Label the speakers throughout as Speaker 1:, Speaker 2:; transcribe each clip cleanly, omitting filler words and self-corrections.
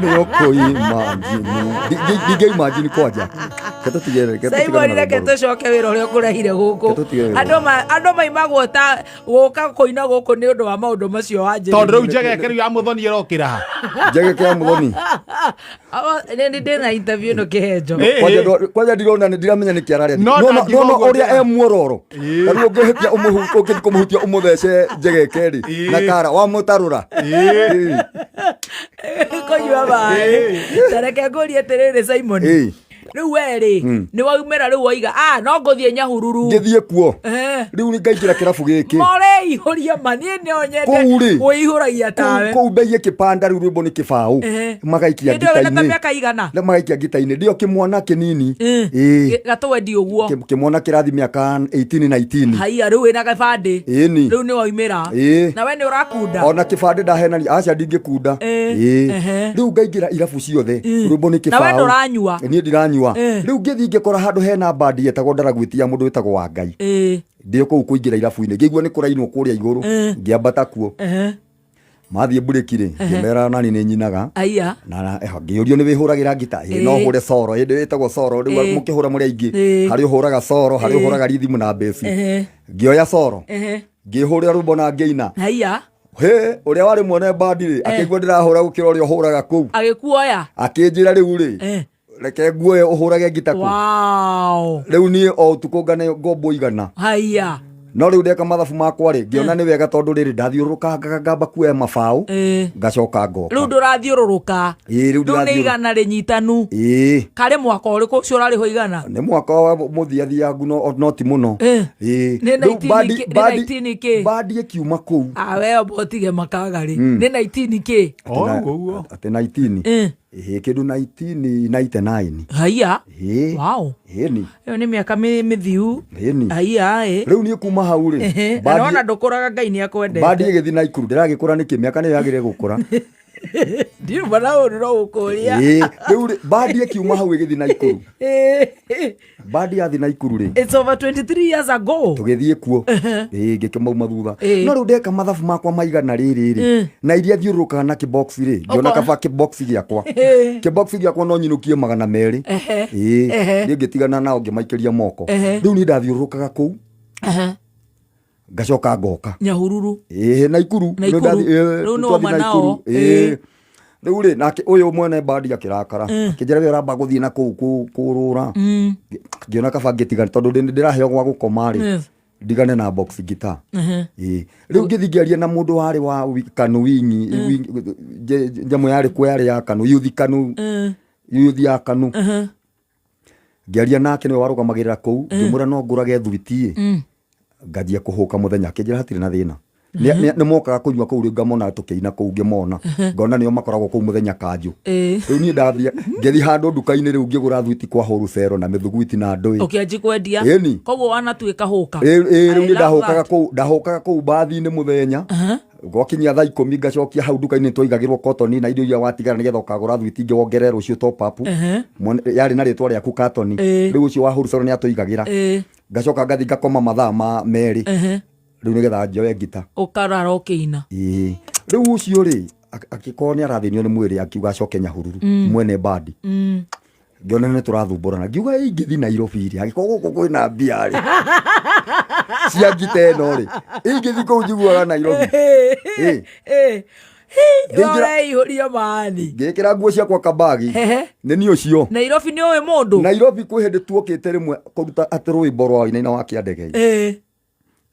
Speaker 1: Nĩ ũkũimagine. Ndingĩimagine kwanja. Reke tũtige
Speaker 2: Simon
Speaker 1: na
Speaker 2: reke
Speaker 1: rwĩmbo rũu.
Speaker 2: tũcoke wĩra ũrĩa ũkũrehire gũkũ.
Speaker 1: Reke tũtige wĩra.
Speaker 2: Andũ maimagwo ta gũka kũina gũkũ nĩ ũndũ wa maũndũ macio wanjĩrĩirie.
Speaker 3: Tondũ rĩu njegeke rĩu ya Mũthoni ĩrokĩra ha?
Speaker 1: Njegeke ya Mũthoni.
Speaker 2: Nĩ ndĩna interview ĩno kĩhenjo.
Speaker 3: Ĩ.
Speaker 1: Kwanja ndirona nĩ ndiramenya nĩ kĩara
Speaker 3: No,
Speaker 1: no
Speaker 3: ndangiuga
Speaker 1: no
Speaker 3: ũguo
Speaker 1: ũrĩa
Speaker 3: njega.
Speaker 1: e muororo.
Speaker 3: Ĩ.
Speaker 1: Ta rĩu ũngĩhĩtia ũngĩthiĩ kũmũhutia ũmũthece njegeke rĩ
Speaker 3: Ĩ.
Speaker 1: na kara wamũtarũra.
Speaker 3: Ĩ.
Speaker 2: Kũnyua maĩ. Ta reke ngũrie atĩrĩrĩ Simon.
Speaker 1: Ĩ.
Speaker 2: Rĩu we rĩ nĩ waumĩra rĩu waiga ah no ngũthiĩ Nyahururu.
Speaker 1: Ngĩthiĩ kuo.
Speaker 2: Eh.
Speaker 1: Rĩu nĩ ngaingĩra kĩrabu gĩkĩ.
Speaker 2: Moreihũria ma niĩ no nyende
Speaker 1: Kũu rĩ.
Speaker 2: wĩihũragia tawe.
Speaker 1: Kũu mbei ĩkĩpanda rĩu rwĩmbo nĩ kĩbaũ.
Speaker 2: Ehe.
Speaker 1: Magaikia
Speaker 2: Hĩndĩ ĩyo wĩna ta
Speaker 1: ngita-inĩ.
Speaker 2: mĩaka igana.
Speaker 1: Na magaikia ngita-inĩ. Ndĩo kĩmwana kĩnini. Ĩ.
Speaker 2: Gatwendi ũguo.
Speaker 1: Kĩmwana kĩrathi mĩaka 18 19.
Speaker 2: Haiya rĩu wĩna gĩbandĩ.
Speaker 1: Ĩni.
Speaker 2: Rĩu nĩ waumĩra.
Speaker 1: Ĩ.
Speaker 2: Na we nĩ ũrakunda.
Speaker 1: Ona kĩbandĩ ndahenania aca ndingĩkunda.
Speaker 2: Ĩ.
Speaker 1: Ĩ.
Speaker 2: Ehe.
Speaker 1: Rĩu ngaingĩra irabu ciothe. Rwĩmbo nĩ
Speaker 2: Na we
Speaker 1: kĩbaũ.
Speaker 2: ndũranyua.
Speaker 1: Niĩ ndiranyua.
Speaker 2: Ĩ.
Speaker 1: Rĩu ngĩthiĩ ngĩkora handũ hena bandi yetagwo Ndaragwĩti ya mũndũ wĩtagwo Wangai.
Speaker 2: Ĩ.
Speaker 1: Ndĩ kũu kũingĩra irabu-inĩ ngĩigua nĩ kũrainwo kũrĩa igũrũ. Ngĩambata kuo.
Speaker 2: Ehe.
Speaker 1: Mathiĩ mburĩki rĩ ngĩmera nani nĩ nyinaga.
Speaker 2: Aya.
Speaker 1: Na ngĩũrio nĩ wĩhũragĩra ngita. Ĩ no
Speaker 2: Ĩ.
Speaker 1: hũre soro. Ĩndĩ ĩtagwo soro rĩu
Speaker 2: Ĩ.
Speaker 1: mũkĩhũra mũrĩ aingĩ.
Speaker 2: Ĩ.
Speaker 1: Harĩ ũhũraga soro, harĩ
Speaker 2: Ĩ.
Speaker 1: ũhũraga rhythm na bass.
Speaker 2: Ehe.
Speaker 1: Ngĩoya soro.
Speaker 2: Ehe.
Speaker 1: Ngĩhũrĩra rwĩmbo na ngĩina.
Speaker 2: Haiya.
Speaker 1: Hĩ, ũrĩa warĩ mwene bandi rĩ akĩigua ndĩrahũra gũkĩra ũrĩa ũhũraga kũu.
Speaker 2: Agĩkuoya.
Speaker 1: Akĩnjĩra rĩu rĩ
Speaker 2: Eh.
Speaker 1: reke nguoye ũhũrage ngita kũu.
Speaker 2: Wow.
Speaker 1: Rĩu niĩ o ũtukũ ngane ngombo igana.
Speaker 2: Haiya.
Speaker 1: No rĩu ndeka mathabu makwa rĩ ngĩona nĩ wega tondũ rĩrĩ ndathiũrũrũkangaga ngamba kuoya mabaũ
Speaker 2: Ĩ.
Speaker 1: ngacoka ngoka.
Speaker 2: Rĩu ndũrathiũrũrũka.
Speaker 1: Ĩ, rĩu
Speaker 2: Rĩu nĩ
Speaker 1: ndĩrathiũrũ-
Speaker 2: igana rĩnyitanu.
Speaker 1: Ĩ.
Speaker 2: Karĩ mwaka ũrĩkũ ũcio ũrarĩhwo igana?
Speaker 1: Nĩ mwaka wa mũthiathiangu no ti mũno.
Speaker 2: Ĩ.
Speaker 1: Ĩ.
Speaker 2: Nĩ
Speaker 1: Rĩu
Speaker 2: 19 kĩ- nĩ 19 kĩ?
Speaker 1: bandi ĩkiuma kũu.
Speaker 2: Ah, we amba ũtige makagarĩ. Nĩ 19 kĩ?
Speaker 3: O ũguo ũguo.
Speaker 1: Atĩ 19.
Speaker 2: Ĩ.
Speaker 1: Ĩ, kĩndũ 1999.
Speaker 2: Haiya.
Speaker 1: Ĩ.
Speaker 2: Wow.
Speaker 1: Ĩni.
Speaker 2: Ĩyo nĩ mĩaka mĩthiu.
Speaker 1: Ĩni.
Speaker 2: Haiya ĩ.
Speaker 1: Rĩu niĩ kuma hau rĩ.
Speaker 2: Ehe, na
Speaker 1: bandi-
Speaker 2: nĩwona ndũkũraga Ngai nĩ akwendete.
Speaker 1: Bandi ĩgĩthiĩ Naikuru ndĩragĩkũra nĩkĩ mĩaka nĩyo yagĩrĩire gũkũra.
Speaker 2: Ndiuma na ũndũ no gũkũria.
Speaker 1: Ĩ, rĩu rĩ bandi ĩkiuma hau ĩgĩthiĩ Naikuru. Bandi yathiĩ Naikuru rĩ
Speaker 2: It's over 23 years ago.
Speaker 1: tũgĩthiĩ kuo. Ĩ, ngĩkĩmauma thutha.
Speaker 2: Ĩ.
Speaker 1: No rĩu ndeka mathabu makwa maigana rĩrĩ rĩ na iria thiũrũrũkaga na kĩbox rĩ ngĩona
Speaker 2: Ũkona-
Speaker 1: kaba kĩbox gĩakwa.
Speaker 2: Ĩ.
Speaker 1: Kĩbox gĩakwa no nyinũkie 200.
Speaker 2: Ehe.
Speaker 1: Ĩ,
Speaker 2: Ehe.
Speaker 1: niĩ ngĩtigana nao ngĩmaikĩria moko.
Speaker 2: Ehe.
Speaker 1: Rĩu niĩ ndathiũrũrũkaga kũu
Speaker 2: Ehe.
Speaker 1: ngacoka ngoka.
Speaker 2: Nyahururu.
Speaker 1: Ĩĩ Naikuru.
Speaker 2: Naikuru.
Speaker 1: Rĩu
Speaker 2: Rĩu
Speaker 1: rĩu
Speaker 2: nĩ
Speaker 1: twathiĩ
Speaker 2: wauma
Speaker 1: Naikuru.
Speaker 2: nao.
Speaker 1: Ĩĩ.
Speaker 2: Ĩĩ.
Speaker 1: Rĩu rĩ nake ũyũ mwene bandi akĩrakara. Akĩnjĩra we ũramba gũthiĩ na kũu kũrũra. Ngĩona kaba ngĩtigana tondũ ndĩraheo gwa gũkoma rĩ.
Speaker 2: Yes.
Speaker 1: Ndigane na box guitar.
Speaker 2: Ehe.
Speaker 1: Ĩĩ. Rĩu ngĩthiĩ ngĩaria na mũndũ warĩ wa Kanu wingi nyamũ yarĩ kuo yarĩ ya Kanu youth Kanu youth ya Kanu.
Speaker 2: Ehe.
Speaker 1: Ngĩaria nake nĩwe warũgamagĩrĩra kũu ngĩmwĩra no ngũrage thwiti ĩ nganjia kũhũka mũthenya akĩnjĩra hatirĩ na thĩna. Nĩ mokaga kũnyua kũu rĩu ngamona tũkĩina kũu ngĩmona ngona nĩo makoragwo kũu mũthenya kanjũ.
Speaker 2: Ĩ.
Speaker 1: Rĩu niĩ ndathiĩ ngĩthiĩ handũ nduka-inĩ rĩu ngĩgũra thwiti kwa wholesale na mĩthuguiti na ndũĩ.
Speaker 2: Ũkĩanji kwendia.
Speaker 1: Ĩni.
Speaker 2: Koguo wanatuĩka hũka.
Speaker 1: Ĩ,
Speaker 2: I
Speaker 1: rĩu niĩ
Speaker 2: love
Speaker 1: ndahũkaga
Speaker 2: that.
Speaker 1: kũu ndahũkaga kũu mbathi-inĩ mũthenya gwakinyia thaa ikũmi ngacokia hau nduka-inĩ twaigagĩrwo kotoni na irio iria watigara nĩgetha ũkagũra thwiti ingĩ wongerere rũciũ top up.
Speaker 2: Ehe.
Speaker 1: Yarĩ na rĩtwa rĩaku katoni.
Speaker 2: Ĩ.
Speaker 1: Rĩu ũcio wa wholesale nĩ atũigagĩra.
Speaker 2: Ĩ.
Speaker 1: Ngacoka ngathiĩ ngakoma mathaa ma merĩ.
Speaker 2: Ehe.
Speaker 1: Rĩu nĩgetha njoe ngita.
Speaker 2: Ũkarara ũkĩina.
Speaker 1: Ĩĩ. Rĩu ũcio rĩ akĩkorwo nĩ arathĩnio nĩ mwĩrĩ akiuga acoke Nyahururu mwene bandi. Ngĩona nĩ tũrathumbũrana ngiuga ingĩthiĩ Nairobi rĩ angĩkorwo gũkũ kwĩna mbia rĩ cia ngita ĩno rĩ ingĩthiĩ kũu njiguaga Nairobi. Ĩ.
Speaker 2: Ĩ.
Speaker 1: Ngĩingĩra-
Speaker 2: Ũreihũria maani.
Speaker 1: Ngĩkĩra nguo ciakwa kabagi.
Speaker 2: Ehe.
Speaker 1: Nĩ niĩ ũcio.
Speaker 2: Nairobi nĩ ũĩ mũndũ?
Speaker 1: Nairobi kwĩ hĩndĩ tuokĩte rĩmwe kũruta atĩ rwĩmbo rwa Wainaina wa Kĩandegei.
Speaker 2: Ĩ.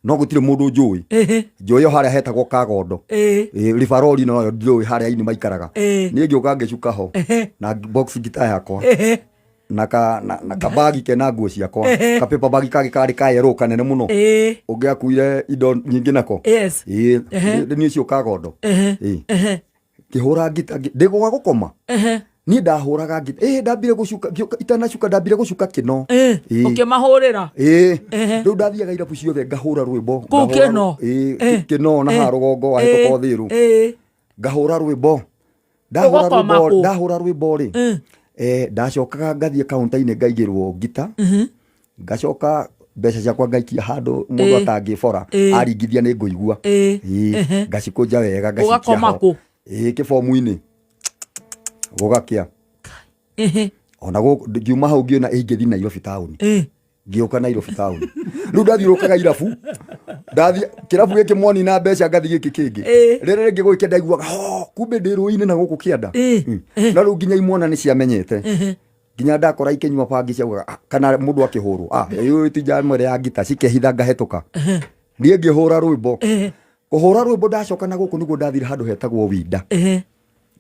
Speaker 1: No gũtirĩ mũndũ njũĩ.
Speaker 2: Ĩ.
Speaker 1: Njũĩ o harĩa hetagwo Kagondo.
Speaker 2: Ĩ.
Speaker 1: Ĩ, Ribarori noyo njũĩ harĩa aini maikaraga.
Speaker 2: Ĩ.
Speaker 1: Niĩ ngĩũka ngĩcuka ho
Speaker 2: Ehe.
Speaker 1: na box guitar yakwa
Speaker 2: Ehe.
Speaker 1: na ka na, na kabagi kena nguo ciakwa ka paper bag kangĩ karĩ ka yellow kanene mũno
Speaker 2: Ĩ.
Speaker 1: ũngĩakuire indo nyingĩ nako.
Speaker 2: Yes.
Speaker 1: Ĩ,
Speaker 2: Ehe.
Speaker 1: nĩ niĩ ũcio Kagondo.
Speaker 2: Ehe.
Speaker 1: Ĩ.
Speaker 2: Ehe.
Speaker 1: Ngĩhũra ngita ndĩ gwa gũkoma.
Speaker 2: Ehe.
Speaker 1: Niĩ ndahũraga ngita ĩ ndambire gũcuka ngĩũka itanacuka ndambire gũcuka kĩno.
Speaker 2: Ĩ.
Speaker 1: Ĩ.
Speaker 2: Ũkĩmahũrĩra.
Speaker 1: Ĩ.
Speaker 2: Ehe.
Speaker 1: Rĩu ndathiaga irabu ciothe ngahũra rwĩmbo.
Speaker 2: Kũu
Speaker 1: ngahũra
Speaker 2: Kĩno?
Speaker 1: Ĩ,
Speaker 2: Ĩ.
Speaker 1: Kĩno na
Speaker 2: Ĩ.
Speaker 1: haha rũgongo wahĩtũka Ũthĩrũ.
Speaker 2: Ĩ.
Speaker 1: Ngahũra rwĩmbo. Ndahũra
Speaker 2: Ũgakoma
Speaker 1: rwĩmbo
Speaker 2: kũ?
Speaker 1: ndahũra rwĩmbo rĩ.
Speaker 2: Ĩ.
Speaker 1: Ndacokaga ngathiĩ kaunta-inĩ ngaigĩrwo ngita. Ngacoka mbeca ciakwa ngaikia handũ mũndũ
Speaker 2: Ĩ.
Speaker 1: atangĩbora
Speaker 2: Ĩ.
Speaker 1: aringithia nĩ ngũigua.
Speaker 2: Ĩ.
Speaker 1: Ĩ.
Speaker 2: Ehe.
Speaker 1: Ngacikũnja wega ngacikia
Speaker 2: Ũgakoma
Speaker 1: ho.
Speaker 2: kũ?
Speaker 1: Ĩ, kĩbomu-inĩ. Gũgakĩa. Ona gũkũ ngiuma hau ngĩona ĩngĩthiĩ Nairobi taũni. Ngĩũka Nairobi taũni. Rĩu ndathiũrũrũkaga irabu. Ndathiĩ kĩrabu gĩkĩ mwanina mbeca ngathiĩ gĩkĩ kĩngĩ. Rĩrĩa rĩngĩ gũgĩkĩa ndaiguaga ho kumbe ndĩ rũĩ-inĩ na gũkũ kĩanda. Na rĩu nginya imwana nĩ ciamenyete. Nginya ndakora ikĩnyua bangi ciaugaga, "Ah," kana mũndũ akĩhũrwo, "Ah, ĩyo ti njambo ĩrĩa ya ngita," cikehitha ngahetũka. Niĩ ngĩhũra rwĩmbo. Kũhũra rwĩmbo ndacoka na gũkũ nĩguo ndathire handũ hetagwo Winda.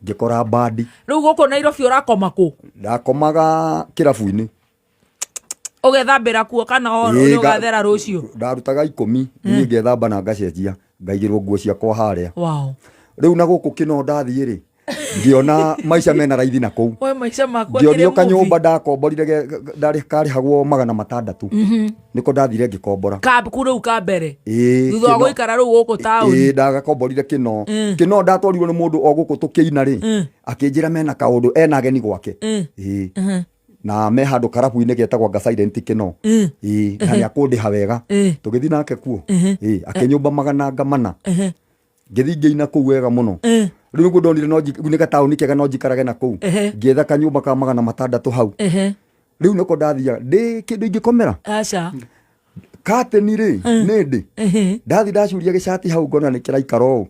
Speaker 1: Ngĩkora bandi.
Speaker 2: Rĩu gũkũ Nairobi ũrakoma kũ?
Speaker 1: Ndakomaga kĩrabu-inĩ.
Speaker 2: Ũgethambĩra kuo kana
Speaker 1: Ĩĩ,
Speaker 2: nĩ ũgathera rũciũ?
Speaker 1: Ndarutaga 10, niĩ ngethamba na ngacenjia, ngaigĩrwo nguo ciakwa harĩa.
Speaker 2: Wow.
Speaker 1: Rĩu na gũkũ kĩno ndathiĩ rĩ, ngĩona maica mena raithi na kũu.
Speaker 2: We maica makwa
Speaker 1: Ngĩonio
Speaker 2: kĩrĩ
Speaker 1: kanyũmba
Speaker 2: movie.
Speaker 1: ndakomborire karĩhagwo 600. Nĩko ndathire ngĩkombora.
Speaker 2: Ka ku rĩu ka mbere.
Speaker 1: Ĩĩ,
Speaker 2: Thutha wa
Speaker 1: kĩno.
Speaker 2: gũikara rĩu gũkũ taũni.
Speaker 1: Ĩĩ, ndagakomborire kĩno. Kĩno ndatwarirwo nĩ mũndũ o gũkũ tũkĩina rĩ, akĩnjĩra mena kaũndũ, ena ageni gwake. Ĩĩ. Na me handũ karabu-inĩ getagwo anga Silent Kĩno. Ĩĩ, na nĩ akũndĩha wega. Tũgĩthiĩ nake kuo. Ĩĩ, akĩnyũmba 400. Ngĩthiĩ ngĩina kũu wega mũno. Rĩu nĩguo ndonire no nĩ gataũni kega no njikarage na kũu. Ngĩetha kanyũmba ka 600 hau. Rĩu nĩko ndathiaga. Ndĩ kĩndũ ingĩkomera?
Speaker 2: Aca.
Speaker 1: Kateni rĩ, nĩ ndĩ. Ndathiĩ ndacuria gĩcati hau ngona nĩ kĩraikara ũũ.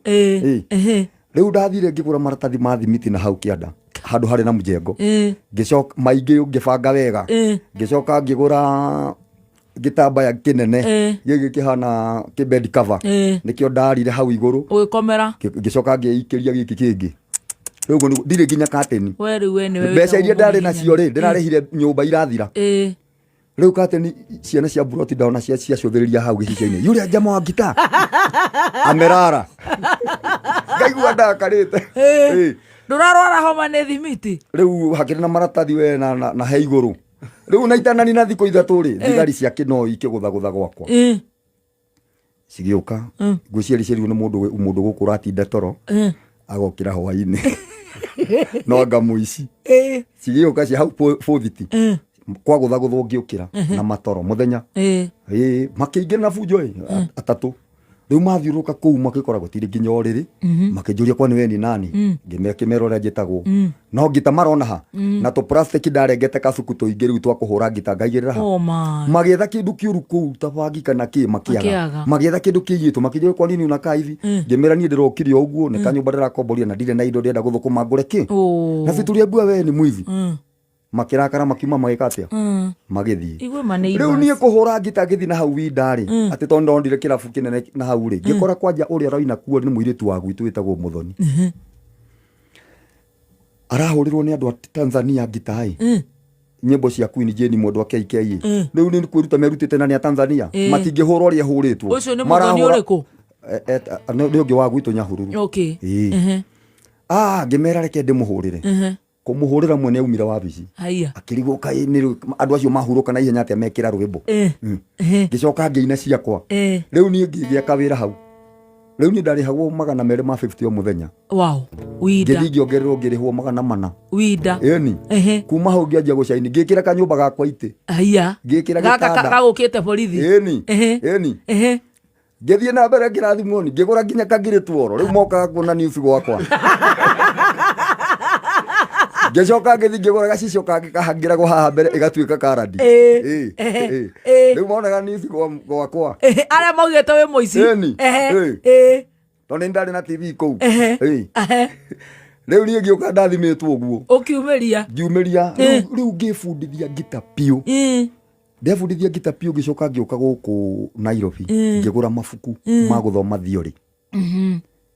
Speaker 1: Rĩu ndathire ngĩgũra maratathi ma thimiti na hau kĩanda handũ harĩ na mjengo. Ngĩcoka maingĩ ngĩbanga wega. Ngĩcoka ngĩgũra gĩtambaya kĩnene gĩkĩ kĩhana kĩ bed cover. Nĩkĩo ndarire hau igũrũ.
Speaker 2: Ũgĩkomera.
Speaker 1: Ngĩcoka ngĩikĩria gĩkĩ kĩngĩ. Rĩu ũguo nĩguo, ndirĩ nginya kateni.
Speaker 2: We rĩu we nĩwe
Speaker 1: Mbeca iria
Speaker 2: wĩtagwo
Speaker 1: ndarĩ
Speaker 2: mũhihinyani.
Speaker 1: nacio rĩ, ndĩrarĩhire nyũmba irathira. Rĩu kateni ciana cia buroti ndona ciacũthĩrĩria hau gĩcicio-inĩ. Yule jamaa wa ngita. Amerara. Ngaigua ndakarĩte.
Speaker 2: Ndũrarwara homa nĩ thimiti?
Speaker 1: Rĩu hakĩrĩ na maratathi we na he igũrũ. Rĩu na itanani na thikũ 3 rĩ, thigari cia Kĩnoi ikĩgũthagũtha gwakwa. Cigĩũka. Ngwĩciria ciarirwo nĩ mũndũ gũkũ ũratinda toro. Agokĩra hwaĩ-inĩ. No anga mũici. Cigĩũka cia hau bũthiti. Kwa gũthagũthwo ngĩũkĩra na matoro mũthenya. Makĩingĩra na bunjo ĩ, atatũ. Rĩu mathiũrũrũka kũu makĩkora gũtirĩ nginya ũrĩrĩ. Makĩnjũria kwani we ni nani? Ngĩmera ũrĩa njĩtagwo. No ngita marona ha. Na tũ plastic ndarengete kabuku tũingĩ rĩu twa kũhũra ngita ngaigĩrĩra ha.
Speaker 2: Oh my.
Speaker 1: Magĩetha kĩndũ kĩũru kũu ta bangi kana kĩ makĩaga.
Speaker 2: Makĩaga.
Speaker 1: Magĩetha kĩndũ kĩiyĩtwo makĩnjũria kwa nini unakaa hivi? Ngĩmera niĩ ndĩrokire o ũguo nĩ kanyũmba ndĩrakomboria na ndirĩ na indo ndĩrenda gũthũkũma ngũre kĩ. Na si tuliambiwa wewe ni mwizi. Makĩrakara makiuma magĩka atĩa? Magĩthiĩ.
Speaker 2: Igwe ma neighbors.
Speaker 1: Rĩu niĩ kũhũra ngita ngĩthiĩ na hau winda rĩ, atĩ tondũ ndonire kĩrabu kĩnene na hau rĩ, ngĩkora kwanja ũrĩa ũroina kuo nĩ mũirĩtu wa gwitũ wĩtagwo Mũthoni. Arahũrĩrwo nĩ andũ a Tanzania ngita ĩ. Nyĩmbo cia Queen Jane mwendwa KK ĩ. Rĩu nĩ kwĩruta merutĩte na nĩ a Tanzania. Matingĩhũra ũrĩa ĩhũrĩtwo.
Speaker 2: Ũcio nĩ Mũthoni ũrĩkũ?
Speaker 1: Nĩ ũngĩ wa gwitũ Nyahururu. Ngĩmera reke ndĩmũhũrĩre. Kũmũhũrĩra mwene aumire wabici.
Speaker 2: Haiya.
Speaker 1: Akĩrigwo kaĩ nĩ rĩ, andũ acio mahurũka na ihenya atĩa mekĩra rwĩmbo. Ngĩcoka ngĩina ciakwa. Rĩu niĩ ngĩgĩa kawĩra hau. Rĩu niĩ ndarĩhagwo 250 o mũthenya.
Speaker 2: Wow. Winda.
Speaker 1: Ngĩthiĩ ngĩongererwo ngĩrĩhwo 400.
Speaker 2: Winda.
Speaker 1: Ĩni. Kuma hau ngĩanjia gũcaini. Ngĩkĩra kanyũmba gakwa itĩ.
Speaker 2: Haiya.
Speaker 1: Ngĩkĩra
Speaker 2: Gaka
Speaker 1: gĩtanda.
Speaker 2: gagũkĩte borithi.
Speaker 1: Ĩni. Ĩni. Ngĩthiĩ na mbere ngĩrathimwo ni ngĩgũra nginya kangiri tuoro. Rĩu mokaga kuona news gwakwa. Ngĩcoka ngĩthiĩ ngĩgũra gacicio kangĩ kahangĩragwo haha mbere ĩgatuĩka karadi. Rĩu monaga news gwakwa.
Speaker 2: Arĩa maugĩte wĩ mũici.
Speaker 1: Ĩni. Tondũ nĩ ndarĩ na TV kũu. Rĩu niĩ ngĩũka ndathimĩtwo ũguo.
Speaker 2: Ũkiumĩria.
Speaker 1: Ngiumĩria. Rĩu ngĩbundithia ngita biũ. Ndebundithia ngita biũ ngĩcoka ngĩũka gũkũ Nairobi. Ngĩgũra mabuku ma gũthoma theory.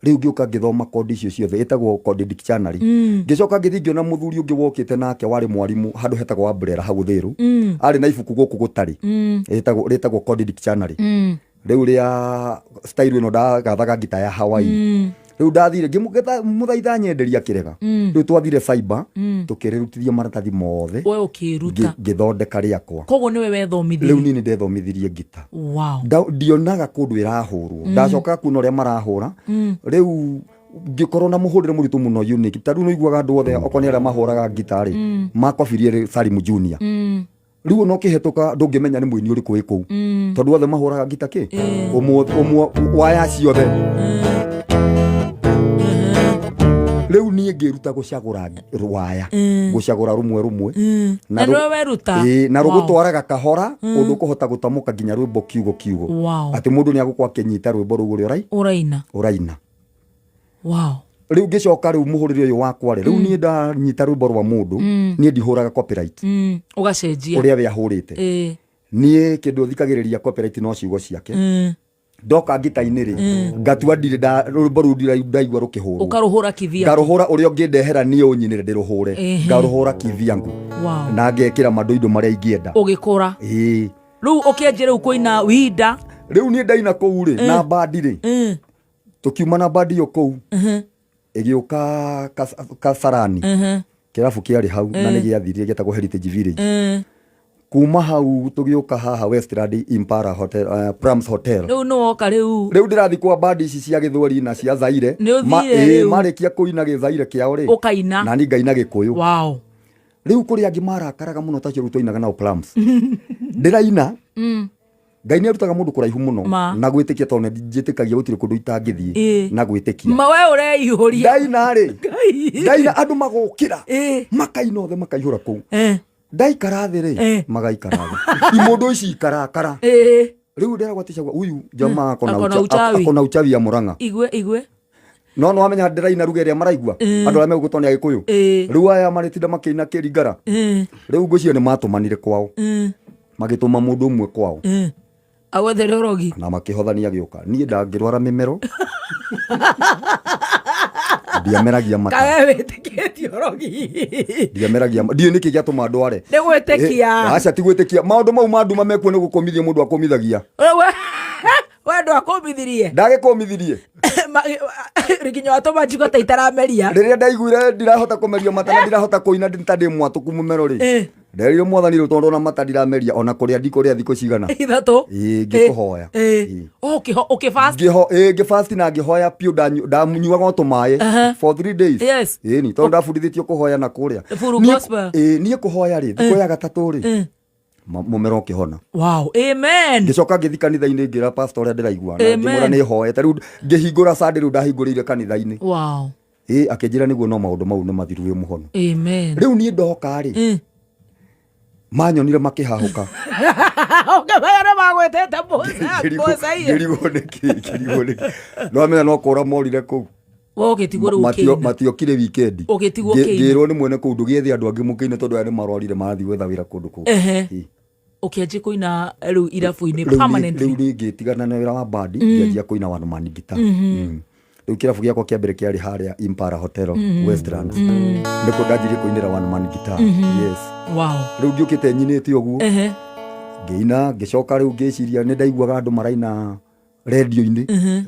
Speaker 1: Rĩu ngĩũka ngĩthoma kondi icio ciothe ĩtagwo kondi dictionary. Ngĩcoka ngĩthiĩ ngĩona mũthuri ũngĩ wokĩte nake warĩ mwarimũ handũ hetagwo Umbrella hau Uthiru. Arĩ na ibuku gũkũ gũtarĩ. Rĩtagwo kondi dictionary. Rĩu rĩa style ĩno ndagathaga ngita ya Hawaii. Rĩu ndathire ngĩmũthaitha nyenderia kĩrega. Rĩu twathire cyber, tũkĩrĩrutithia maratathi mothe.
Speaker 2: We ũkĩruta.
Speaker 1: Ngĩthondeka rĩakwa.
Speaker 2: Koguo nĩwe wethomithirie.
Speaker 1: Rĩu niĩ nĩndethomithirie ngita.
Speaker 2: Wow.
Speaker 1: Ndionaga kũndũ ĩrahũrwo. Ndacokaga kuona ũrĩa marahũra. Rĩu ngĩkorwo na mũhũrĩre mũritũ mũno unique. Ta rĩu nĩũiguaga andũ othe okorwo nĩ arĩa mahũraga ngita rĩ, makobirie rĩ Salim Junior. Rĩu ona ũkĩhetũka ndũngĩmenya nĩ mũini ũrĩkũ wĩ kũu. Tondũ othe mahũraga ngita kĩ? Ũmwe, ũmwe, waya ciothe. Rĩu niĩ ngĩruta gũcagũra rwaya, gũcagũra rũmwe rũmwe.
Speaker 2: Na nĩwe weruta?
Speaker 1: Ĩĩ, na rũgũtwaraga kahora ũndũ ũkũhota gũtamũka nginya rwĩmbo kiugo kiugo. Atĩ mũndũ nĩ agũkorwo akĩnyita rwĩmbo rũu ũrĩa
Speaker 2: ũraina.
Speaker 1: Ũraina.
Speaker 2: Wow.
Speaker 1: Rĩu ngĩcoka rĩu mũhũrĩre ũyũ wakwa rĩ, rĩu niĩ ndanyita rwĩmbo rwa mũndũ, niĩ ndihũraga copyright
Speaker 2: Ũgacenjia
Speaker 1: ũrĩa we ahũrĩte. Niĩ kĩndũ thikagĩrĩria copyright no ciugo ciake. Ndoka ngita-inĩ rĩ, ngatua ndirĩ rwĩmbo rũu ndaigua rũkĩhũrwo,
Speaker 2: ũkarũhũra kivia.
Speaker 1: Ngarũhũra ũrĩa ũngĩndehera niĩ ũnyinĩre ndĩrũhũre. Ngarũhũra kivyangu na ngekĩra mandoindo marĩa ingĩenda.
Speaker 2: Ũgĩkũra.
Speaker 1: Ĩĩ.
Speaker 2: Rĩu ũkĩanjia rĩu kũina winda.
Speaker 1: Rĩu niĩ ndaina kũu rĩ na bandi rĩ, tũkiuma na bandi ĩyo kũu, ĩgĩũka Kasarani, kĩrabu kĩarĩ hau na nĩ gĩathirire, gĩetagwo Heritage Village. Kuma hau tũgĩũka haha Westland Impala Hotel, Prams Hotel.
Speaker 2: Rĩu nĩ woka rĩu.
Speaker 1: Rĩu ndĩrathiĩ kwa bandi ici cia gĩthweri na cia Zaire.
Speaker 2: Nĩ ũthire rĩu.
Speaker 1: Marĩkia kũina gĩthaire kĩao rĩ,
Speaker 2: Ũkaina.
Speaker 1: Na niĩ ngaina gĩkũyũ. Rĩu kũrĩ angĩ marakaraga mũno tacio rĩu twainaga nao Plums, ndĩraina. Ngai nĩ arutaga mũndũ kũraihu mũno
Speaker 2: Ma.
Speaker 1: na gwĩtĩkia, tondũ nĩ njĩtĩkagia gũtirĩ kũndũ itangĩthiĩ na gwĩtĩkia.
Speaker 2: Ma we ũreihũria.
Speaker 1: Ndaina rĩ, ndaina andũ magokĩra, makaina othe, makaihũra kũu. Ndaikara thĩ rĩ, magaikara thĩ, imũndũ ici ikarakara. Rĩu ndĩragwo atĩ cagua huyu jamaa akona
Speaker 2: Akona uchawi.
Speaker 1: Akona uchawi ya Murang'a.
Speaker 2: Igwe igwe.
Speaker 1: No nĩ wamenya ndĩraina ruga ĩrĩa maraigua andũ arĩa megũgũtwo nĩ Agĩkũyũ. Rĩu aya marĩtinda makĩina kĩringara. Rĩu ngwĩciria nĩ matũmanire kwao, magĩtũma mũndũ ũmwe kwao
Speaker 2: Agwethere ũrogi.
Speaker 1: Na makĩhothania gĩũka. Niĩ ndangĩrwara mĩmero, ndiameragia mata.
Speaker 2: Kawe wĩtĩkĩtie ũrogi?
Speaker 1: Ndiameragia, ndiũĩ nĩkĩ gĩatũma ndware.
Speaker 2: Nĩ gwĩtĩkia.
Speaker 1: Aca, ti gwĩtĩkia. Maũndũ mau ma nduma mekuo nĩ gũkũmithia mũndũ akũmithagia.
Speaker 2: We ndwakũmithirie?
Speaker 1: Ndagĩkũmithirie.
Speaker 2: Nginya watũma njiko ta itarameria.
Speaker 1: Rĩrĩa ndaiguire ndirahota kũmeria mata na ndirahota kũina ta ndĩ mwatũku mũmero rĩ, nderire Mwathani, rĩu tondũ ona mata ndirameria, ona kũrĩa ndikũrĩa thikũ cigana?
Speaker 2: 3.
Speaker 1: Ĩĩ, ngĩkũhoya. Ĩĩ.
Speaker 2: Ũkĩfast.
Speaker 1: Ngĩho ĩĩ, ngĩfast na ngĩhoya piũ. Ndanyuaga o tũmaĩ for 3 days. Ĩni tondũ ndabundithĩtio kũhoya na kũrĩa.
Speaker 2: Full gospel.
Speaker 1: Ĩĩ, niĩ kũhoya rĩ, thikũ ya gatatũ rĩ, mũmero ũkĩhona.
Speaker 2: Wow, amen.
Speaker 1: Ngĩcoka ngĩthi kanitha-inĩ, ngĩra pastor ũrĩa ndĩraigua na
Speaker 2: Amen.
Speaker 1: ngĩmwĩra nĩ hoete. Rĩu ngĩhingũra Sunday, rĩu ndahingũrĩire kanitha-inĩ. Ĩĩ, akĩnjĩra nĩguo, no maũndũ mau nĩ mathiru, wĩ mũhono.
Speaker 2: Amen.
Speaker 1: Rĩu niĩ ndoka rĩ, manyonire makĩhahũka.
Speaker 2: Ũkĩmenya nĩ magwĩtĩte mũcaie.
Speaker 1: Ngĩrigwo nĩkĩ, ngĩrigwo nĩkĩ. No amenya no kũra morire kũu.
Speaker 2: We ũgĩtigwo rĩu ũkĩina.
Speaker 1: Matiokire wikendi.
Speaker 2: Ũgĩtigwo ũkĩina.
Speaker 1: Ngĩrwo nĩ mwene kũu, ndũgĩethe andũ angĩ mũkĩine tondũ aya nĩ marwarire, marathiĩ gwetha wĩra kũndũ kũu. Ĩĩ.
Speaker 2: Ũkĩanjia kũina rĩu irabu-inĩ permanently.
Speaker 1: Rĩu niĩ ngĩtigana na wĩra wa bandi, ngĩanjia kũina one man guitar. Rĩu kĩrabu gĩakwa kĩa mbere kĩarĩ harĩa Impala Hotel Westlands, nĩkuo ndanjirie kũinĩra one man guitar, yes. Rĩu ngĩũkĩte nyinĩte ũguo, ngĩina, ngĩcoka rĩu ngĩciria nĩ ndaiguaga andũ maraina rendio-inĩ,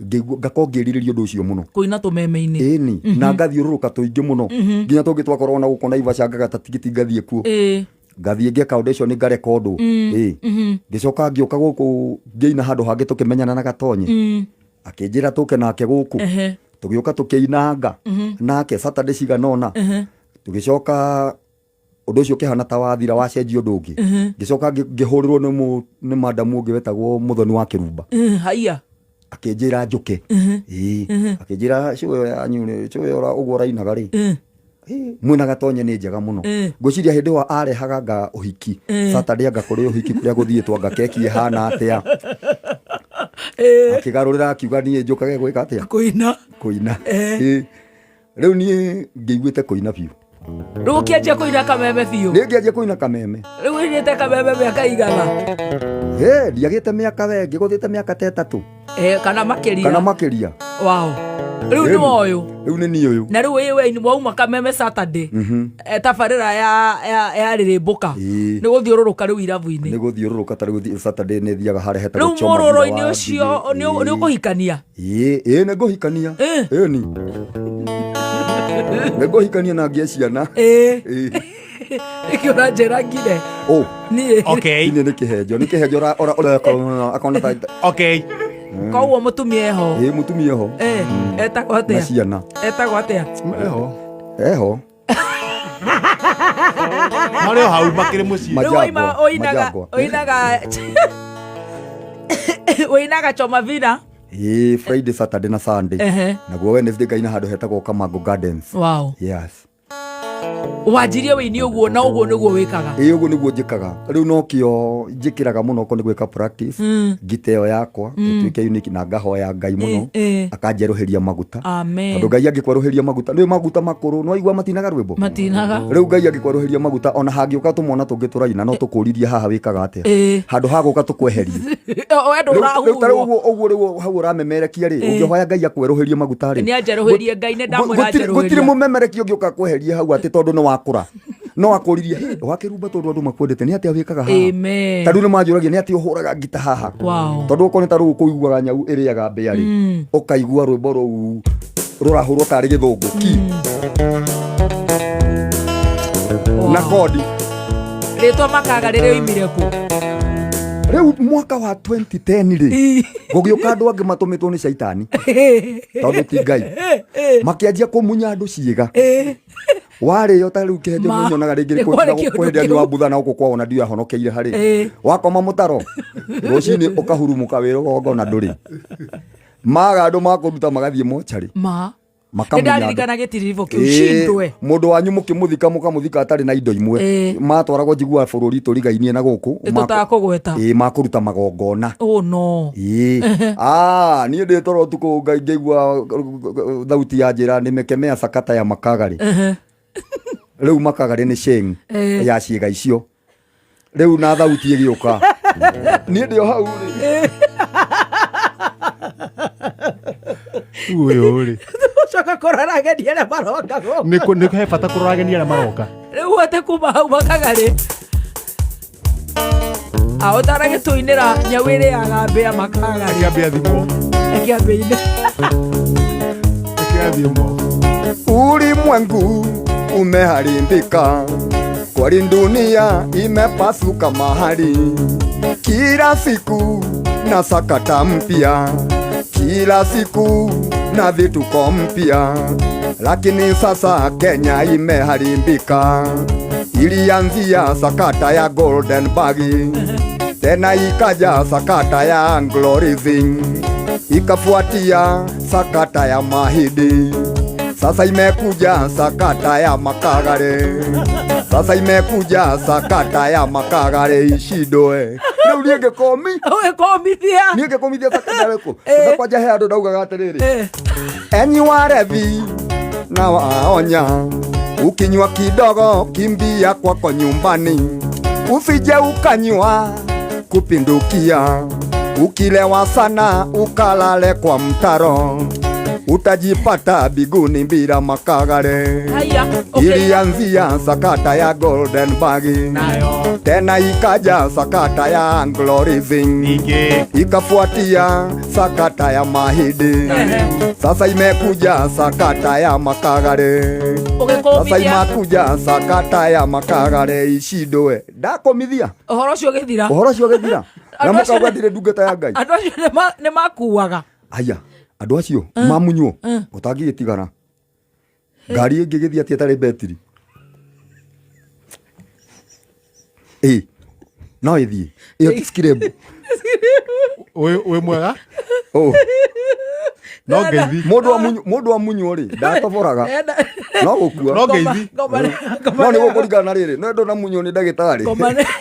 Speaker 1: ngĩigua ngakorwo ngĩrirĩria ũndũ ũcio mũno.
Speaker 2: Kũina tũmeme-inĩ.
Speaker 1: Ĩni, na ngathiũrũrũka tũingĩ mũno, nginya tũngĩ twakorwo na gũkũ Naivasha, ngagata tigiti ngathiĩ kuo, ngathiĩ ngeka audition, ngarekondwo. Ĩ, ngĩcoka ngĩũka gũkũ, ngĩina handũ hangĩ, tũkĩmenyana na Gatonye, akĩnjĩra tũke nake gũkũ. Tũgĩũka tũkĩinanga nake Saturday cigana ũna. Tũgĩcoka ũndũ ũcio ũkĩhana ta wathira, wacenjia ũndũ ũngĩ. Ngĩcoka ngĩhũrĩrwo nĩ madamu ũngĩ wetagwo Mũthoni wa Kĩrumba.
Speaker 2: Haiya.
Speaker 1: Akĩnjĩra njũke. Ĩĩ, akĩnjĩra cũĩ yanyu rĩ, cũĩ ũguo ũrainaga rĩ, ĩ, mwĩna Gatonye nĩ njega mũno. Ngwĩciria hĩndĩ ĩyo arehaga nga ũhiki Saturday, anga kũrĩ ũhiki kũrĩa gũthiĩtwo, anga keki ĩhana atĩa. Akĩgarũrĩra akiuga niĩ njũkage gwĩka atĩa?
Speaker 2: Kũina.
Speaker 1: Kũina. Ĩ. Rĩu niĩ ngĩiguĩte kũina biũ.
Speaker 2: Rĩu ũkĩanjia kũina kameme biũ.
Speaker 1: Nĩ ngĩanjia kũina kameme.
Speaker 2: Rĩu ũinĩte kameme mĩaka igana?
Speaker 1: Ĩ, ndiagĩte mĩaka, we ngĩgũthĩte mĩaka ta 3.
Speaker 2: Kana makĩria.
Speaker 1: Kana makĩria.
Speaker 2: Wow, rĩu nĩ woyũ.
Speaker 1: Rĩu nĩ niĩ ũyũ.
Speaker 2: Na rĩu ĩ we wauma kameme Saturday, tabarĩra ya rĩrĩmbũka, nĩ gũthiũrũrũka rĩu irabu-inĩ.
Speaker 1: Nĩ gũthiũrũrũka. Ta rĩu Saturday nĩ thiaga harĩa hetagwo
Speaker 2: Rĩu
Speaker 1: Choma
Speaker 2: mũrũrũ-inĩ
Speaker 1: thutha wa
Speaker 2: ũcio
Speaker 1: Ngigĩ.
Speaker 2: nĩ ũkũhikania?
Speaker 1: Ĩĩ, nĩ ngũhikania. Ĩni, nĩ ngũhikania na ngĩe ciana. Ĩĩ.
Speaker 2: Nĩkĩ ũranjĩra ngire?
Speaker 1: Ũ.
Speaker 2: Niĩ.
Speaker 3: Okay.
Speaker 1: Ini nĩ kĩhenjo, nĩ kĩhenjo akona ta
Speaker 3: Okay.
Speaker 2: Koguo mũtumia eho?
Speaker 1: Ĩĩ, mũtumia eho.
Speaker 2: Etagwo
Speaker 1: Na
Speaker 2: atĩa?
Speaker 1: ciana.
Speaker 2: Etagwo atĩa?
Speaker 3: Eho.
Speaker 1: Eho.
Speaker 3: Marĩ o hau makĩrĩ mũciĩ.
Speaker 2: Rĩu waima
Speaker 1: Majangwa,
Speaker 2: ũinaga
Speaker 1: majangwa.
Speaker 2: Ũinaga, ũinaga choma vina.
Speaker 1: Ĩĩ, Friday, Saturday na Sunday. Naguo Wednesday ngaina handũ hetagwo Kamango Gardens.
Speaker 2: Wow.
Speaker 1: Yes.
Speaker 2: Wanjirie wĩini ũguo na ũguo nĩguo wĩkaga?
Speaker 1: Ĩĩ, ũguo nĩguo njĩkaga. Rĩu nokĩo njĩkĩraga mũno okorwo nĩ gwĩka practice, ngita ĩyo yakwa ĩtuĩke unique, na ngahoya Ngai mũno akanjerũhĩria maguta.
Speaker 2: Amen.
Speaker 1: Tondũ Ngai angĩkwerũhĩria maguta, nĩ maguta makũrũ, nĩ waigua matinaga rwĩmbo?
Speaker 2: Matinaga.
Speaker 1: Rĩu Ngai angĩkwerũhĩria maguta, ona hangĩũka tũmwana tũngĩ tũraina, no tũkũririe haha wĩkaga atĩa? Handũ ha gũka tũkweherie.
Speaker 2: We
Speaker 1: Rĩu ta rĩu
Speaker 2: ndũrahurwo.
Speaker 1: ũguo ũguo rĩu hau ũramemerekia rĩ, ũngĩhoya Ngai akwerũhĩrie maguta rĩ.
Speaker 2: Nĩ anjerũhĩrie Ngai, nĩ ndamwĩra
Speaker 1: Gũtirĩ
Speaker 2: anjerũhĩrie.
Speaker 1: mũmemerekia ũngĩũka kweheria hau atĩ tondũ nĩ wakũra. No akũririe, "Hĩ, wakĩrumba tondũ andũ makwendete, nĩ atĩa wĩkaga haha?"
Speaker 2: Amen.
Speaker 1: Ta rĩu nĩ manjũragia nĩ atĩa ũhũraga ngita haha.
Speaker 2: Wow.
Speaker 1: Tondũ okorwo nĩ ta rĩu kũiguaga nyau ĩrĩaga mbĩa rĩ, ũkaigua rwĩmbo rũu rũrahũrwo tarĩ gĩthũngũ ki. Na kodi.
Speaker 2: Rĩtwa makaga rĩrĩa oimire kũ?
Speaker 1: Rĩu mwaka wa 2010 rĩ, gũgĩũka andũ angĩ matũmĩtwo nĩ caitani, tondũ ti Ngai, makĩanjia kũmunya andũ ciĩga. Warĩo ta rĩu kĩhĩndĩ
Speaker 2: Ma,
Speaker 1: nyonaga rĩngĩ
Speaker 2: nĩ kwarĩ kĩũndũ
Speaker 1: kũhĩndĩ
Speaker 2: kĩu.
Speaker 1: anyua mbutha na gũkũ kwao na ndiũ ahonokeire harĩ. Wakoma mũtaro rũcinĩ ũkahurumũka wĩ rũgongo na ndũrĩ maga andũ makũruta magathiĩ mocarĩ.
Speaker 2: Ma. Nĩ
Speaker 1: Makamunya andũ.
Speaker 2: ndaririkana gĩtiribũ kĩu
Speaker 1: Ĩĩ,
Speaker 2: cindwe.
Speaker 1: mũndũ wanyu mũkĩmũthika mũkamũthika atarĩ na indo imwe. Matwaragwo njiguaga bũrũri tũrigainie na gũkũ.
Speaker 2: Tũtakũgweta.
Speaker 1: Ĩĩ, makũruta magongona.
Speaker 2: Oh no.
Speaker 1: Ĩĩ. Ah, niĩ ndĩ toro ũtukũ ngĩigua thauti ya njĩra nimekemea sakata ya makagarĩ. Rĩu makagarĩ nĩ sheng ya ciĩga icio. Rĩu na thauti ĩgĩũka. Niĩ ndĩ o hau rĩ.
Speaker 3: Ũyũ rĩ.
Speaker 2: Ũcoka kũrora ageni arĩa maroka gũkũ.
Speaker 3: Nĩ he bata kũrora ageni arĩa maroka.
Speaker 2: Rĩu ate kuma hau makagarĩ. Ahotara gĩtũinĩra nyau ĩrĩaga mbĩa makagarĩ.
Speaker 3: Akĩambia thimũ.
Speaker 2: Akĩambia.
Speaker 3: Akĩambia thimũ.
Speaker 1: Ulimwengu umeharibika, kwani dunia imepasuka mahali. Kila siku na sakata mpya, kila siku na vituko mpya, lakini sasa Kenya imeharibika. Ilianzia sakata ya Golden Bag, tena ikaja sakata ya Anglo-Leasing, ikafuatia sakata ya Mahidi. Sasa imekuja sakata ya Makagare. Sasa imekuja sakata ya Makagare ishindwe. Rĩu niĩ ngĩkomi.
Speaker 2: Ũgĩkomithia.
Speaker 1: Niĩ ngĩkomithia sakata ĩrĩkũ? Na kwanja he andũ ndaugaga atĩrĩrĩ. Enyi warevi na waonya, ukinywa kidogo kimbia kwako nyumbani, usije ukanywa kupindukia, ukilewa sana ukalale kwa mtaro, utajipata biguni bila makagare.
Speaker 2: Haya, okay.
Speaker 1: Ilianzia sakata ya Golden Bag,
Speaker 3: Nayo.
Speaker 1: tena ikaja sakata ya Anglo-Leasing,
Speaker 3: Ningĩ.
Speaker 1: ikafuatia sakata ya Mahidi. Sasa imekuja sakata ya Makagare. Sasa
Speaker 2: Ũgĩkomithia.
Speaker 1: imekuja sakata ya Makagare ishindwe. Ndakomithia
Speaker 2: Ũhoro ũcio ũgĩthira.
Speaker 1: ũhoro ũcio ũgĩthira na
Speaker 2: Andũ acio
Speaker 1: mũkauga ndirĩ ndungata ya Ngai.
Speaker 2: Andũ acio nĩ makuaga.
Speaker 1: Aya, andũ acio mamunywo ũtangĩgĩtigana ngari ĩngĩgĩthiĩ atĩa ĩtarĩ betiri? Ĩ, no ĩthiĩ ĩyo ti skirembu.
Speaker 3: Wĩ mwega?
Speaker 1: Oh.
Speaker 3: No ngeithi.
Speaker 1: Mũndũ amunywo rĩ ndatoboraga no gũkua.
Speaker 3: No ngeithi.
Speaker 1: No nĩ gũkũringana na rĩrĩ no ndũnamunywo nĩ ndagĩtarĩ.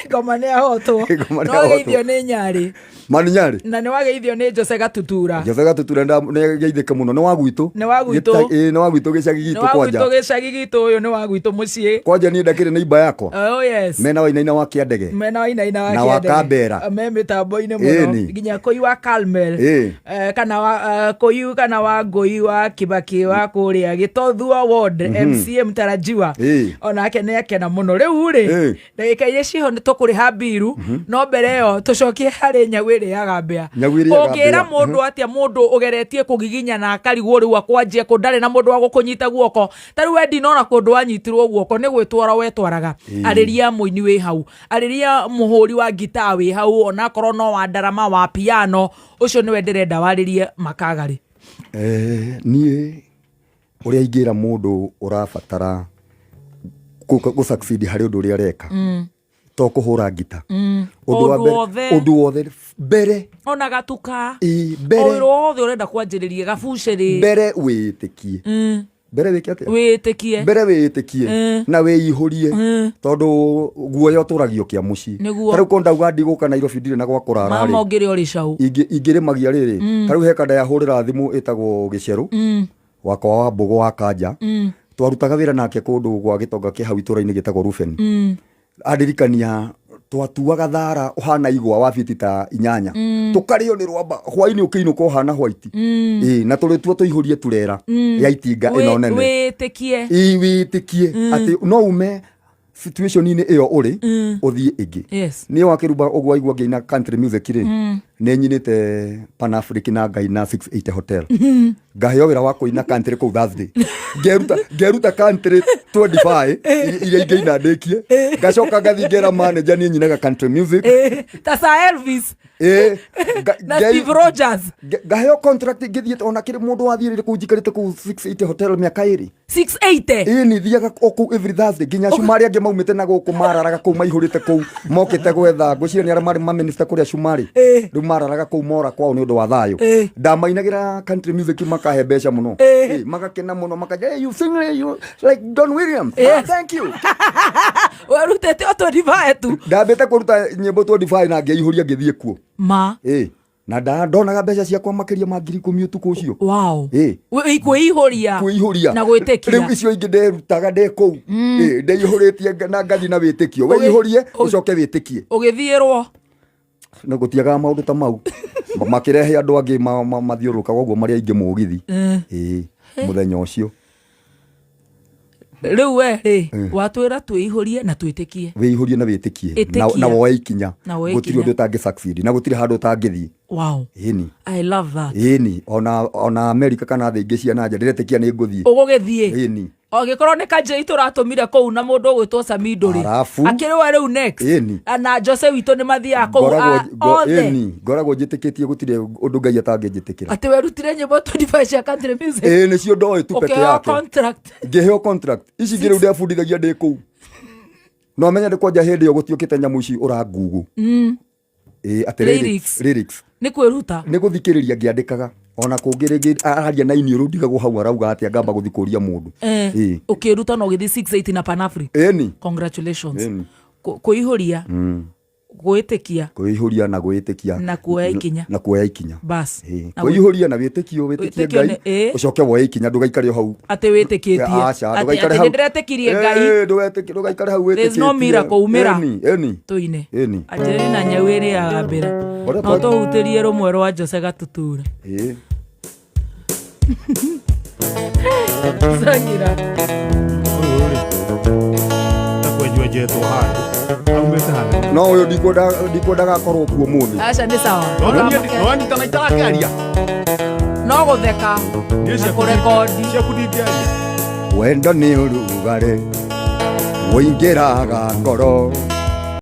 Speaker 2: Ngoma nĩ ahotwo.
Speaker 1: Ngoma nĩ
Speaker 2: No
Speaker 1: ahotwo.
Speaker 2: geithio nĩ Nyarĩ.
Speaker 1: Maninyarĩ.
Speaker 2: Na nĩ wageithio nĩ Jose Gatutura.
Speaker 1: Jose Gatutura nĩ geithĩke mũno, nĩ wa gwitũ.
Speaker 2: Nĩ wa gwitũ.
Speaker 1: Ĩĩ, nĩ wa gwitũ gĩcagi
Speaker 2: Nĩ
Speaker 1: gitũ
Speaker 2: wa
Speaker 1: kwanja.
Speaker 2: gwitũ gĩcagi gitũ, ũyũ nĩ wa gwitũ mũciĩ.
Speaker 1: Kwanja niĩ ndakĩrĩ nĩ imba yakwa.
Speaker 2: Oh yes.
Speaker 1: Mena wainaina wa Kĩandege.
Speaker 2: Mena wainaina wa
Speaker 1: Na wa
Speaker 2: Kĩandege.
Speaker 1: Kambera.
Speaker 2: Me mĩtambo-inĩ mũno.
Speaker 1: Ĩni.
Speaker 2: Nginya kũi wa Carmel.
Speaker 1: Ĩĩ.
Speaker 2: Kana wa kũi kana wa Ngũi wa Kibaki wa kũrĩa Gĩtothua Ward MCA mtarajiwa.
Speaker 1: Ĩĩ.
Speaker 2: Onake nĩ akena mũno. Rĩu rĩ,
Speaker 1: Ĩĩ.
Speaker 2: ndagĩka iria ciho nĩ tũkũrĩha mbiru, no mbere ĩyo tũcokie harĩ nyau ĩrĩaga mbĩa.
Speaker 1: Nyau ĩrĩaga
Speaker 2: Ũngĩra
Speaker 1: mbĩa.
Speaker 2: mũndũ atĩa, mũndũ ũgeretie kũgiginya na akarigwo rĩu akwanjia kũ, ndarĩ na mũndũ wa gũkũnyita guoko, ta rĩu we ndinona kũndũ wanyitirwo guoko nĩ gwĩtwara wetwaraga. Arĩria mũini wĩ hau, arĩria mũhũri wa ngitaa wĩ hau, onakorwo no wa ndarama wa piano, ũcio nĩwe ndĩrenda warĩrie makagarĩ.
Speaker 1: Niĩ ũrĩa ingĩra mũndũ ũrabatara gũ succeed harĩ ũndũ ũrĩa areka, to kũhũra ngita, ũndũ wa
Speaker 2: Ũndũ
Speaker 1: mbere-
Speaker 2: wothe.
Speaker 1: Ũndũ wothe. Mbere.
Speaker 2: Ona gatuka.
Speaker 1: Ĩ,
Speaker 2: O
Speaker 1: mbere.
Speaker 2: wĩra wothe ũrenda kwanjĩrĩria gabucĩrĩ.
Speaker 1: Mbere wĩĩtĩkie. Mbere wĩke atĩa?
Speaker 2: Wĩtĩkie.
Speaker 1: Mbere wĩĩtĩkie na wĩihũrie, tondũ guoya ũtũragio kĩa mũciĩ.
Speaker 2: Nĩguo.
Speaker 1: Ta rĩu ko ndauga ndigũka Nairobi ndirĩ na gwa kũrara
Speaker 2: Mama
Speaker 1: rĩ,
Speaker 2: ũngĩrĩ ũrĩ cau.
Speaker 1: Ingĩrĩmagia rĩrĩ, ta rĩu he kanda yahũrĩra thimũ ĩtagwo Gĩcerũ wakwa wa Mbũgũ wa Kanja, twarutaga wĩra nake kũndũ gwa gĩtonga kĩ hau itũra-inĩ gĩtagwo Ruben. Andirikania twatuaga thara ũhana igwa wa biti ta 8, tũkarĩo nĩ rwamba, hwainĩ ũkĩinũka ũhana white. Ĩ, na tũrĩtuo tũihũrie turera ya itinga ĩno nene.
Speaker 2: Wĩtĩkie.
Speaker 1: Ĩ, wĩtĩkie atĩ no ume situation-inĩ ĩyo ũrĩ ũthiĩ ĩngĩ. Niĩ wakĩruba ũguo waigua ngĩina country music rĩ, nĩ nyinĩte Pan Africa na ngaina 680 Hotel, ngaheo wĩra wa kũina country kũu Thursday, ngeruta country 25 iria ingĩina ndĩkie, ngacoka ngathiĩ ngera manager niĩ nyinaga country music.
Speaker 2: Ta Sir Elvis
Speaker 1: Ĩ,
Speaker 2: na Steve Rogers.
Speaker 1: Ngaheo contract ngĩthiĩ ona kĩrĩ mũndũ wathiĩrĩre kũu, njikarĩte kũu 680 Hotel mĩaka 2.
Speaker 2: 680.
Speaker 1: Ĩ, nĩ thiaga o kũu every Thursday, nginya cumarĩ angĩ maumĩte na gũkũ mararaga kũu, maihũrĩte kũu mokĩte gwetha, ngwĩciria nĩ arĩa marĩ maminista kũrĩa cumarĩ. Rĩu mararaga kũu mora kwao nĩ ũndũ wa thayũ. Ndamainagĩra country music, makahe mbeca mũno. Ĩ, magakena mũno, makaja, "Hey, you sing you like Don Williams." "Ah, thank you."
Speaker 2: Werutĩte o 25 tu.
Speaker 1: Ndambĩte kũruta nyĩmbo 25 na ngĩihũria ngĩthiĩ kuo.
Speaker 2: Ma.
Speaker 1: Ĩ, na ndonaga mbeca ciakwa makĩria ma 10,000 ũtukũ ũcio.
Speaker 2: Wow.
Speaker 1: Ĩ.
Speaker 2: Kwĩihũria.
Speaker 1: Kwĩihũria.
Speaker 2: Na gwĩtĩkia.
Speaker 1: Rĩu icio ingĩ nderutaga ndĩ kũu. Ĩ, ndeihũrĩtie na ngathi na wĩtĩkio. Wĩihũrie, ũcoke wĩtĩkie.
Speaker 2: Ũgĩthiĩrwo.
Speaker 1: Na gũtiagaga maũndũ ta mau. Makĩrehe andũ angĩ mathiũrũrũkaga ũguo marĩ aingĩ mũgithi. Ĩ, mũthenya ũcio.
Speaker 2: Rĩu we rĩ, watwĩra twĩihũrie na twĩtĩkie.
Speaker 1: Wĩihũrie na wĩtĩkie.
Speaker 2: Ĩtĩkia.
Speaker 1: Na woe ikinya.
Speaker 2: Na woe
Speaker 1: Gũtirĩ
Speaker 2: ikinya.
Speaker 1: ũndũ ũtangĩ succeed na gũtirĩ handũ ũtangĩthiĩ.
Speaker 2: Wow.
Speaker 1: Ĩni.
Speaker 2: I love that.
Speaker 1: Ĩni, ona Amerika kana thĩ ingĩ cia nanja ndĩretĩkia nĩ ngũthiĩ.
Speaker 2: Ũgũgĩthiĩ.
Speaker 1: Ĩni.
Speaker 2: Angĩkorwo nĩ kanjei tũratũmire kũu na mũndũ ũgwĩtwo Samido rĩ,
Speaker 1: Arabu.
Speaker 2: akĩrĩ we rĩu next.
Speaker 1: Ĩni.
Speaker 2: Na Jose witũ nĩ mathiaga kũu othe.
Speaker 1: Ĩni, ngoragwo njĩtĩkĩtie gũtirĩ ũndũ Ngai atangĩnjĩtĩkĩra.
Speaker 2: Atĩ werutire nyĩmbo 25 cia country music.
Speaker 1: Ĩ, nĩcio ndoĩ tu peke
Speaker 2: Ũkĩheo
Speaker 1: yake.
Speaker 2: contract.
Speaker 1: Ngĩheo contract ici ingĩ rĩu ndebundithagia ndĩ kũu, no menya ndĩ kwanja hĩndĩ ĩyo gũtiũkĩte nyamũ ici ũra Google. Ĩ, atĩ
Speaker 2: Lyrics.
Speaker 1: lyrics, lyrics.
Speaker 2: Nĩ kwĩruta.
Speaker 1: Nĩ gũthikĩrĩria ngĩandĩkaga, ona kũngĩ rĩngĩ araria na iniũrũ ndigagwo hau arauga atĩa, ngamba gũthiĩ kũria mũndũ. Ĩ.
Speaker 2: Ũkĩruta na ũgĩthiĩ 680 na Pan Africa.
Speaker 1: Ĩni.
Speaker 2: Congratulations.
Speaker 1: Ĩni.
Speaker 2: Kwĩihũria, gwĩtĩkia.
Speaker 1: Kwĩihũria na gwĩtĩkia.
Speaker 2: Na kuoya ikinya.
Speaker 1: Na kuoya ikinya.
Speaker 2: Bas.
Speaker 1: Ĩ,
Speaker 2: Na
Speaker 1: kwĩihũria na wĩtĩkio, wĩtĩkie
Speaker 2: Wĩtĩkio
Speaker 1: Ngai,
Speaker 2: ĩ.
Speaker 1: ũcoke woe ikinya, ndũgaikare o hau.
Speaker 2: Atĩ wĩtĩkĩtie.
Speaker 1: Aca,
Speaker 2: Atĩ
Speaker 1: ndũgaikare
Speaker 2: atĩ
Speaker 1: hau.
Speaker 2: nĩ ndĩretĩkirie Ngai.
Speaker 1: Ĩ, ndũgaikare hau
Speaker 2: There's no
Speaker 1: wĩtĩkĩtie.
Speaker 2: miracle, umĩra.
Speaker 1: Ĩni, ĩni.
Speaker 2: Tũine.
Speaker 1: Ĩni.
Speaker 2: Angelina nyau ĩrĩaga mbĩra.
Speaker 1: Ũrĩa
Speaker 2: No tũhutĩrie rũmwe rwa Jose Gatutura.
Speaker 1: Ĩ.
Speaker 2: Sangira.
Speaker 3: Ũyũ rĩ, takwenjwenjetwo handũ aumĩte hanene.
Speaker 1: No ũyũ ndikwendaga akorwo kuo mũthĩ.
Speaker 2: Aca, nĩ sawa.
Speaker 3: Nowanyita na itarakĩaria.
Speaker 2: No gũtheka
Speaker 3: Niĩ
Speaker 2: na
Speaker 3: ciaku
Speaker 2: kũrekondi.
Speaker 3: Ciaku ndingĩaria.
Speaker 1: Wendo nĩ ũrugarĩ ũingĩraga ngoro.